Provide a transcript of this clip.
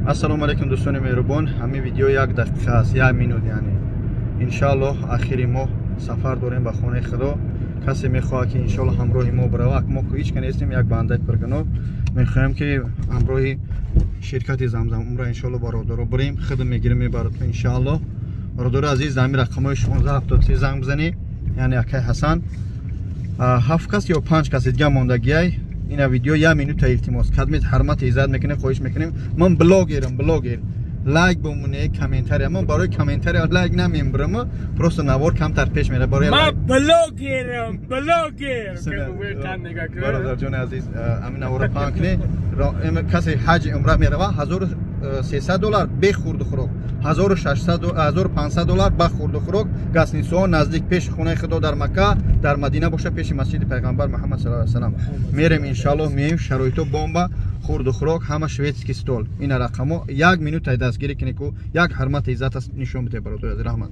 Ассалому алайкум, дӯстони меҳрубон. Ҳамин видео як дақиқа аст, як минут. Яъне, иншааллоҳ, ахири моҳ сафар дорем ба хонаи Худо. Касе мехоҳад, ки иншоалло ҳамроҳи мо барава, мо ҳеч ка нестем, як бандаи пургуноҳ. Мехоҳем, ки ҳамроҳи ширкати Замзам Умра, иншоалло, бародаро, бирем. Худм мегирем, мебарад, иншоалло. Бародари азиз, ҳамин рақамҳои 1673 занг бизанӣ, яъне акай Ҳасан. Ҳафт кас ё панҷ каси дига мондагиай. Ина видео як минута, илтимос, кадмет ҳурмати иззат мекунем, хоҳиш мекунем. Ман блогерам, блогер. Лайк бомоне, комментария. Ман барои комментария лайк намембарам, просто навор камтар пеш мера барои. Ман блогерам, блогер. Бародарҷони азиз, ҳамин навора паҳн кунед. Касе ҳаҷи умра мерава, 1300 доллар бе хурду хӯрок, 1600, 1500 доллар ба хурду хӯрок, гостиницаҳо наздик, пеши хонаи Худо дар Макка, дар Мадина боша, пеши масҷиди пайғамбар Муҳаммад саллаллоҳу алайҳи васаллам. Мерем, иншааллоҳ, меем. Шароито бомба, хурду хӯрок, ҳама шведский стол. Ина рақамо, як минутай дастгирӣ кунед ку, як ҳурмати иззат аст, нишон бидед, бародари азиз, раҳмат.